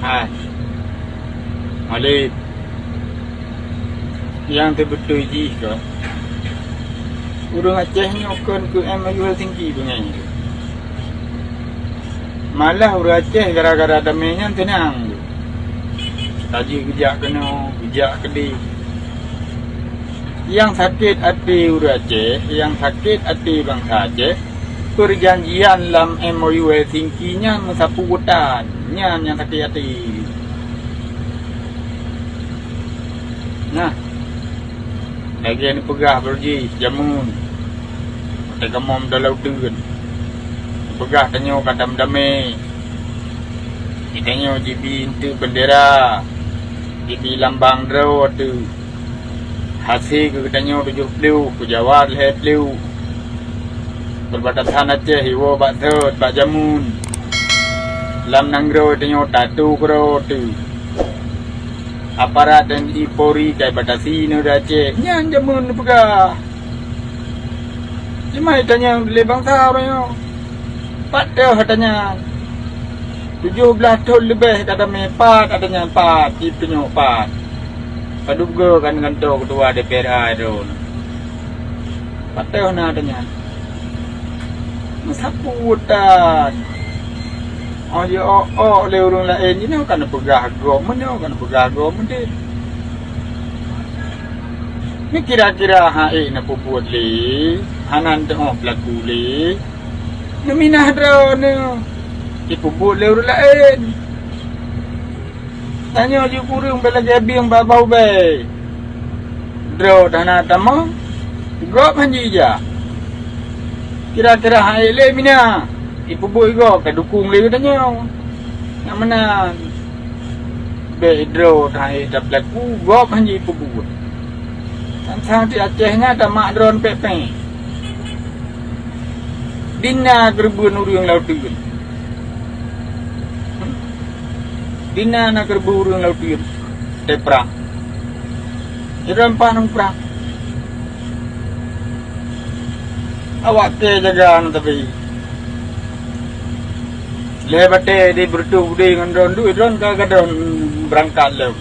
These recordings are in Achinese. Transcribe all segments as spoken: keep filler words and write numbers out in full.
Hai, Malik, nyang teubeutôi jih keuh, ureuëng Aceh nyoe kon keu M O U Helsinki beungéh. Malah ureuëng Aceh gara-gara damé nyan teunang. Ka jeuet geujak keunoe, geujak keudeh. Nyang sakét até ureuëng Aceh, nyang sakét até bansa Aceh, peujanjian lam M O U Helsinki nyan meusapeue urotan, nyan nyang sakét até. Nah, lagée neupeugah beureuji jameun, watée kamoe meudalau teun, neupeugah tanyoe ka damé-damé. Geutanyoe jibi eunteuk bendera, jibi lambang droe teuh. Hase keu geutanyoe tujoh ploh, keu Jawa lhée ploh. Perbatasan Aceh iwoe bak sot, bak jameun. Lam nanggroe tanyoe tatu keudroe teuh. Aparat dan i Polri ka ibatasi nanggroe Aceh. Nyan jameun neupeugah. Cuma itanyong lé bansa uroe nyoe. Pat teuh atanyong. Tujoh blaih thon leubeh ka damé pat atanyong pat, jipeunyok pat. Padub goe kan gantoe keutua D P R A droe. Pat teuh na atanyong. Meusapeue urotan. Oh, jiôk-ôk lé ureuëng laén, jinoe ka neupeugah gob meunoe, ka neupeugah gob meudeh. Ni kira-kira han ék neupeubuet lé, hana teuôh peulaku lé. Neuminah droeneuh, jipeubuet lé ureuëng laén. Tanyoe jikureueng bak lagée bieng bak babah ubée. Droe hana tamong, gob han jijak. Kira-kira han ék lé mina, jipeubuet gob ka dukong lé geutanyoe. Nyang meunan, bék droe han ék tapeulaku, gob han jipeubuet. Tan sang di Aceh nyan tamak droe pék-pék. Dina keureubeuen ureuëng lam teuen. Dina na keureubeuen ureuëng lam teuen. Teuprang. Droe pat nang prang. Awak kée jaga ngon tapi. Lhée batée di beureutoh udée ngon droe duek, droe ka gadôh beurangkat lom.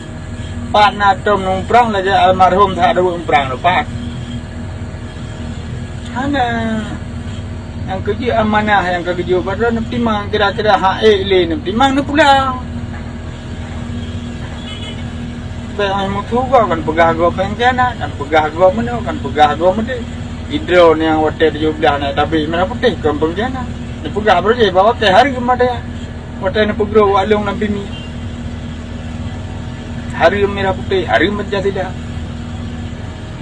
Pat na tom nang prang lagée almarhum that daweuek prang lom pat. Hana. Nyang keujeuet amanah nyang ka geujok bak droe neupeutimang, kira-kira han ék lé neupeutimang neupulang. Bék meusu gob kan peugah gob peungkhianat, kan peugah gob meunoe, kan peugah gob meudeh. Idroe nyang watée tujoh blaih na tabek mirah putéh kon peungkhianat. Neupeugah beureuji bahwa watée hareuem watée, watée neupeugroe wak lông lam pimi. Hareuem mirah putéh, hareuem Pancasila.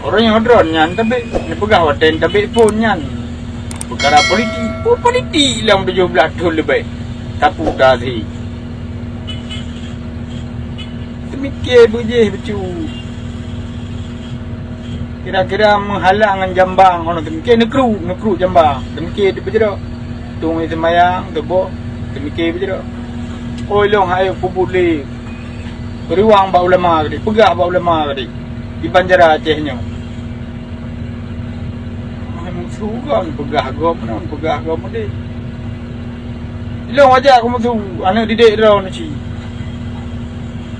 Ureuëng nyang droe nyan tabek, neupeugah watée tabek phon nyan. Peukara politik, peue politik lam tujoh blaih thon leubeh. Tapu tasi. Teumike beujeh beucu. Kira-kira meuhala ngon jambang, ono teumike neukru, neukru jambang. Teumike di beujroh. Tueng seumayang, teuboh, teumike beujroh. Oi lông hai peubuet lé. Riwang bak ulama geude, peugah bak ulama geude di banjara Aceh nyoe. Hai meusu gob, peugah gob meunan, peugah gob meudeh. Ilong aja aku meusu, aneuk didik droe neuci.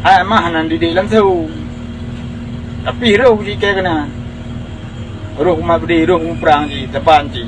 Hai mah nan didik langsung. Tapi roh jike keunan. Roh umat beudeh, roh muprang ji, teban ji.